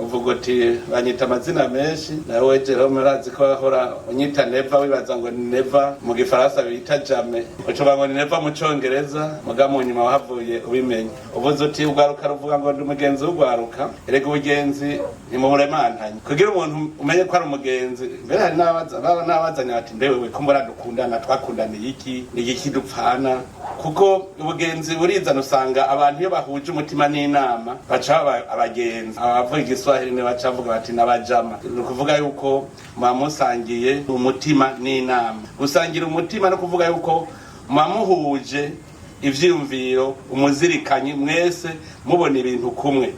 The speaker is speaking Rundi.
Uvuga uti banyita amazina menshi. Nawe Jerome, urazi ko ahora unyita Neva, wibaza ngo ni Neva mu gifaransa bita jamais, ucuba ngo ni Neva mu congereza, muga mu nyuma wahavuye ubimenya. Uvuze uti ugwaruka ruvuga ngo ndi umugenzi w'ugwaruka. Erega ubugenzi ni mu buremantanye, kugira umuntu umenye ko ari umugenzi. Mbere hari n'abazanya bati: "Mbe wewe ko mbona dukundana, twakundaniye iki? Ni igiki dupfana?" Kuko ubugenzi burizana. Usanga abantu iyo bahuje umutima n'inama baca baba abagenzi. Abavuga igiswahili ni baca bavuga bati n'abajama. Ni ukuvuga yuko muba musangiye umutima n'inama. Gusangira umutima no kuvuga yuko muba muhuje ivyiyumviro, umuzirikanyi, mwese mubona ibintu kumwe.